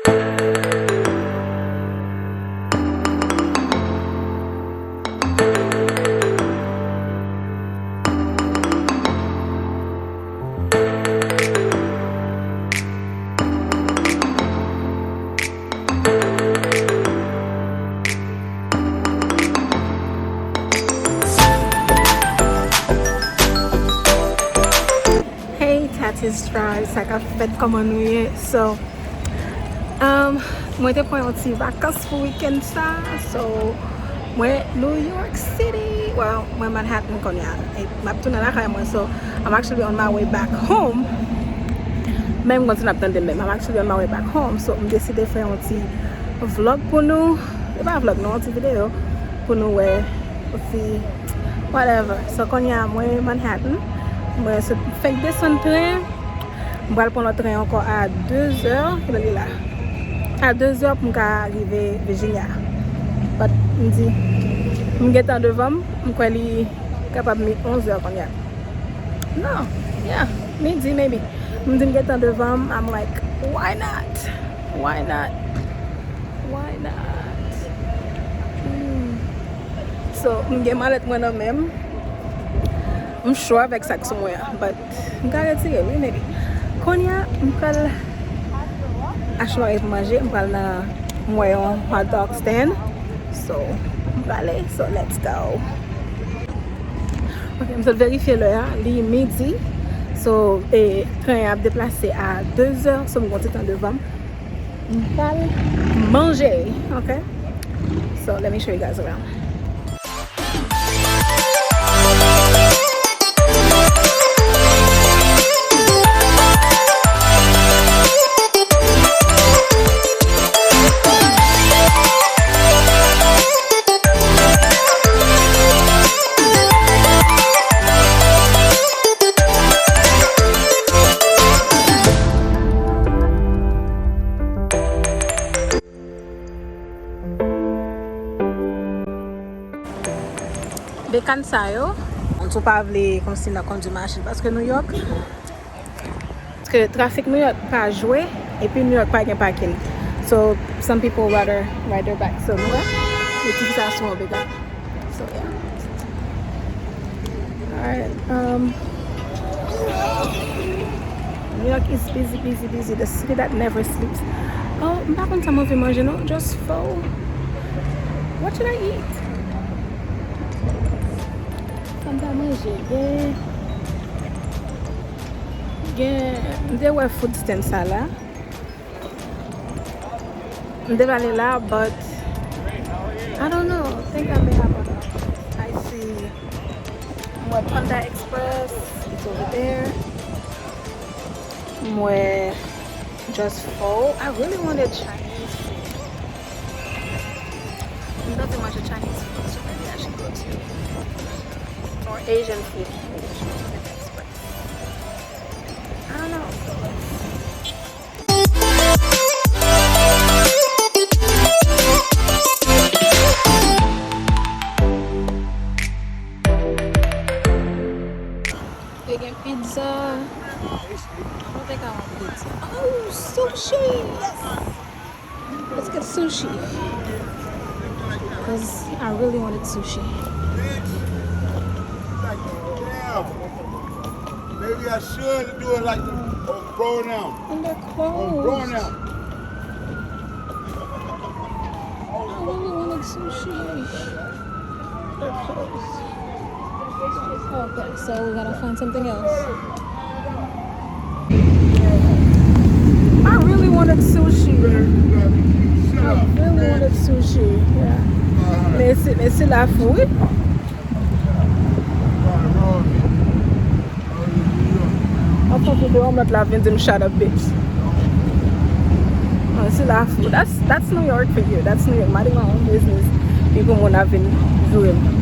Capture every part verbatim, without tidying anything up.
Hey Tati's Tribe, sa k ap fèt, kòman nou ye? So, um, mwen te pran yon ti vakans pou weekend sa. So, mwen New York City. Well, mwen Manhattan kounye a. E m ap tounen lakay mwen. So, I'm actually on my way back home. Menm konsi n ap tande menm. I'm actually on my way back home. So, m deside fè yon ti vlog pou nou. Se pa vlog, non, yon ti videyo pou nou wè. Osi, whatever. So, kounye a, mwen Manhattan. Mwen sot fèk desann tren. M pral pran lòt tren ankò a de zè. Kilè li la? A de zè pou m ka rive Virginia. But m di, m gentan devan m, m kwè li kapab mi onz zè kounye a. No, yeah, midi maybe. M di m gentan devan m, I'm like, why not? Why not? Why not? Hmm. So, m gen malèt mwen nan men m. M cho avèk sa k sou mwen an, but m ka retire l, wi, maybe. Kounye a, m pral achte bagay pou manje, m pral nan, m wè yon hot dog stand. So, m prale, so let's go. Ok, m sot verifye lè a, li midi. So, e, tren an ap deplase a de zè, so m gon ti tan devan m. M pral manje, ok? So, let me show you guys around. Bekàn sa yo, si w pa vle kòmsi nan kondwi machin, paske New York, paske trafik New York pa jwe, epi New York pa gen pakin. So, some people rather ride their bike. So, nou wè, yo ti sa sou yon bekàn. So, yeah. Alright, um, New York is busy, busy, busy. The city that never sleeps. Oh, m pa konn sa m anvi manje, non. Just pho. What should I eat? Sa m ta manje? Gen, gen, m te wè food stand sa la. M te prale la, but I don't know. Think I may have a, I see. M wè Panda Express, it's over there. M wè Just Pho. I really wanted Chinese food. M tande manje Chinese food, so maybe I should go to, or Asian food. Maybe I should go to Panda Express. I don't know. They get pizza. I don't think I want pizza. Oh, sushi! Yes! Let's get sushi. Because I really wanted sushi. Maybe I should do it like on Pro now. And they're closed. On Pro now. I really wanted sushi. They're closed. Okay, so we gotta find something else. I really wanted sushi. I really wanted sushi. Yeah. Men se, men se la fou, wi. Anfen, pou de yon lòt la vin di m shut up, bitch. Ah, se la fou. That's, that's New York for you. That's New York. Minding my own business. Epi pou moun ap vin joure m.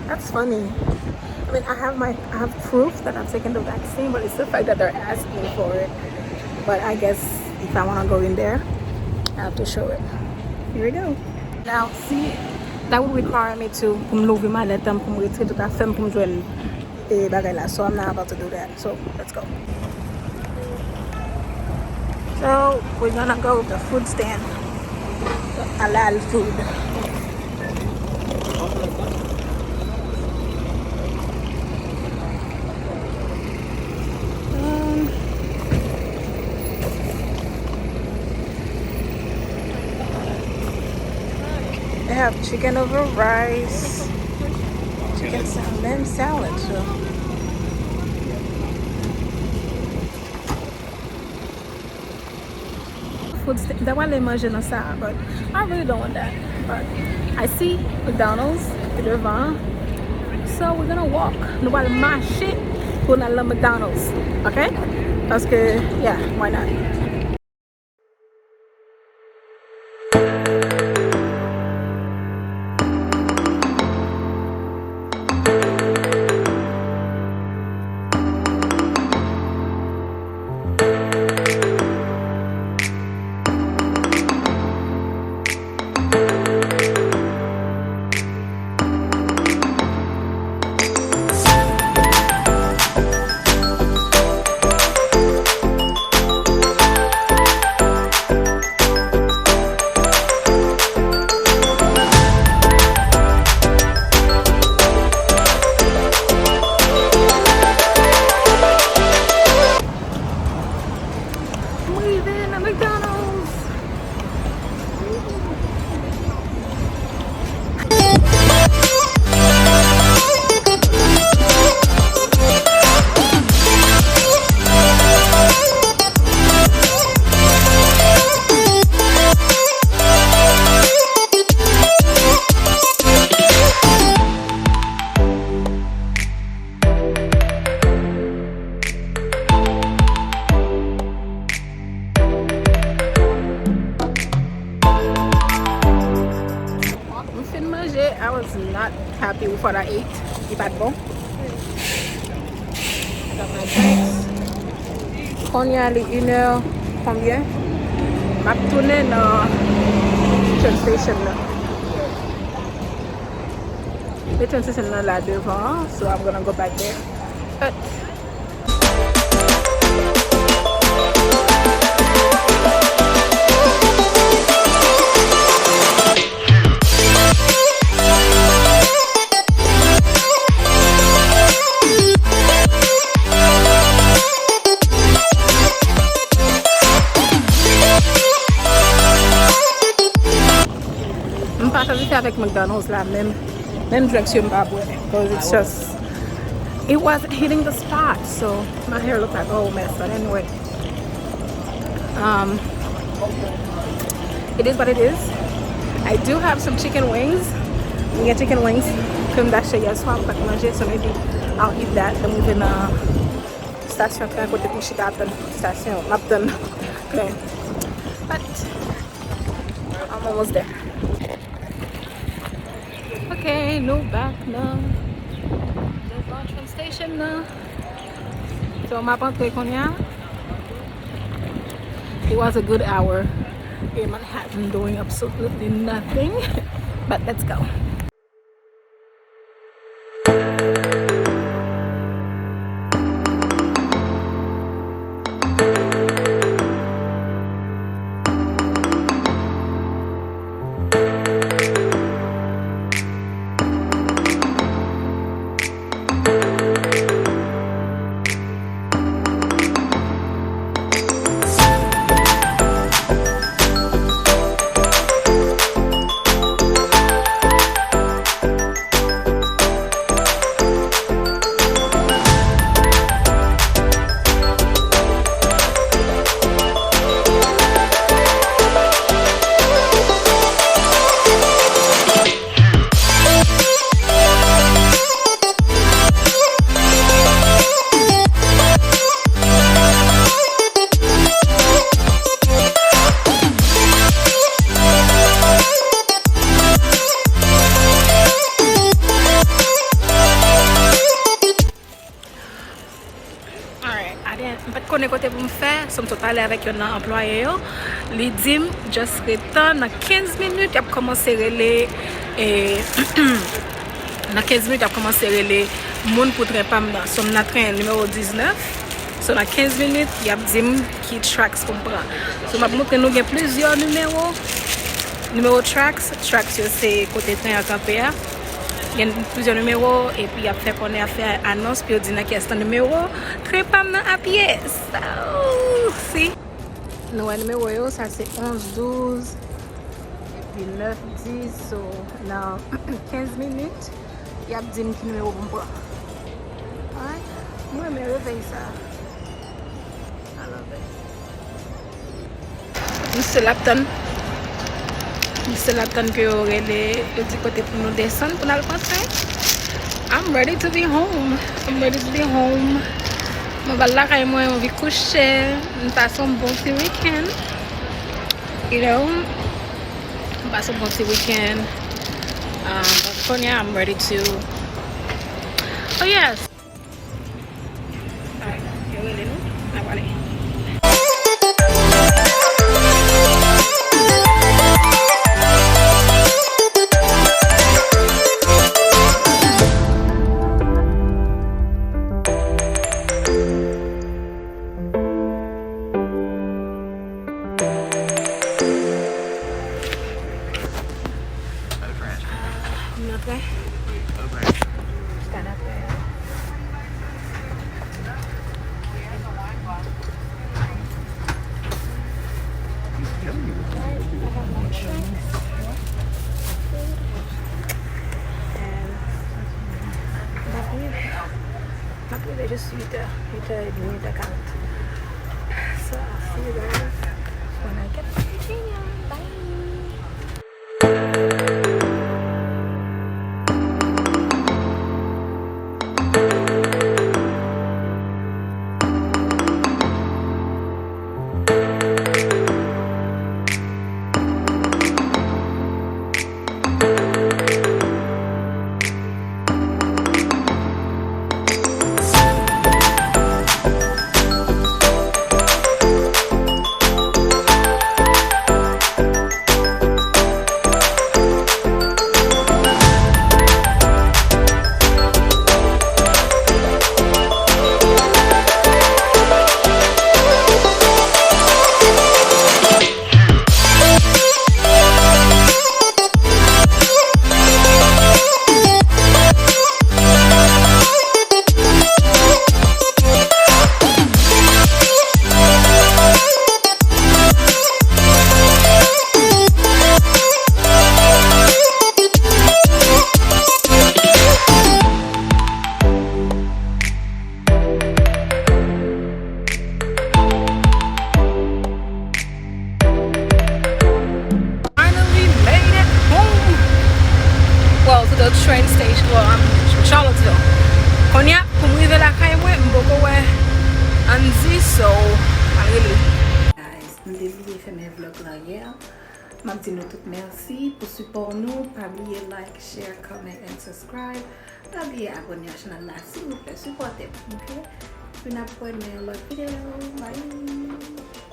That's funny. I mean, I have my, I have proof that I've taken the vaccine, but it's the fact that they're asking for it. But I guess if I wanna go in there, I have to show it. Here we go. Now, see, that would require me to, pou m louvri malèt an, pou m retire tout afè m, pou m jwenn, eh, bagay la. So I'm not about to do that. So let's go. So we're gonna go to the food stand. Halal food. Um, they have chicken over rice, chicken salad, and salad. So. Food st-, m ta prale manje nan sa a, but I really don't want that. But I see McDonald's devan. So we're gonna walk. Nou pral mache pou n al nan McDonald's. Okay? Paske, yeah, why not? M rive nan McDonald's. M fin manje, I was not happy with what I ate. Li pa t bon. I got my drinks. Kounye a li inè konbyen? M ap tounen nan train station nan. Li train station nan la devan, so I'm gonna go back there. But M pa satisfè avèk McDonald's la menm. Menm drinks yo m pa bwè, 'cause it's just, it wasn't hitting the spot, so my hair look like a whole mess, but anyway. Um, it is what it is. I do have some chicken wings. M gen chicken wings ke m t achte yè swa, m pa t manje, so maybe I'll eat that. Lè m rive nan stasyon tren kote pou m chita ap tann stasyon, m ap tann tren. But I'm almost there. Ok, nou back nan devan train station nan. So, m ap antre kounye a. It was a good hour in Manhattan doing absolutely nothing. But let's go. Konnen kote pou m fè, so m sot pale avèk yonn nan anplwaye yo. Li di m, just ret tan, nan kenz minit, y ap kòmanse rele, e, nan kenz minit, y ap kòmanse rele moun pou tren pa m nan. So, m nan tren nimewo diznèf. So, nan kenz minit, y ap di m ki tracks pou m pran. So, m ap montre nou gen plizyè nimewo. Nimewo tracks, tracks yo se kote tren an kanpe a. Gen plizyè nimewo, epi y ap fè konnen, y ap fè anons, pou yo di nan ki estan nimewo tren pa m nan ap ye. So, si nou wè nimewo yo, sa se onz, douz, epi nèf, dis. So, nan kenz minit, y ap di m ki nimewo pou m pran. Alright? Mwen renmen revèy sa. I love it. M still ap tann. M still ap tann ke yo rele, yo di kote pou nou desann pou n al pran tren. I'm ready to be home. I'm ready to be home. Mwen pral lakay mwen, m anvi kouche. M pase yon bon ti weekend. You know? M pase yon bon ti weekend. Um, but kounye a, I'm ready to, oh yes. Alright, yo rele nou, n ap ale. M nan tren. Jiska nan tren an. And m ap rive. M ap rive jis uit è, uit è edmi, uit è karant. So, I'll see you guys when I get to Virginia. Bye. Finally made it home. Well, to the train station. Well, I'm Charlottesville. Kounye a, pou m rive lakay mwen, m poko wè Andy, so, malgre li. Guys, m te bliye fèmen vlog la yè. M ap di nou tout mèsi pou sipò nou. Pa bliye like, share, comment and subscribe. Pa bliye abòne a chanèl la, silvouplè, sipòte m, ok? Epi n ap wè nan yon lòt videyo. Bye!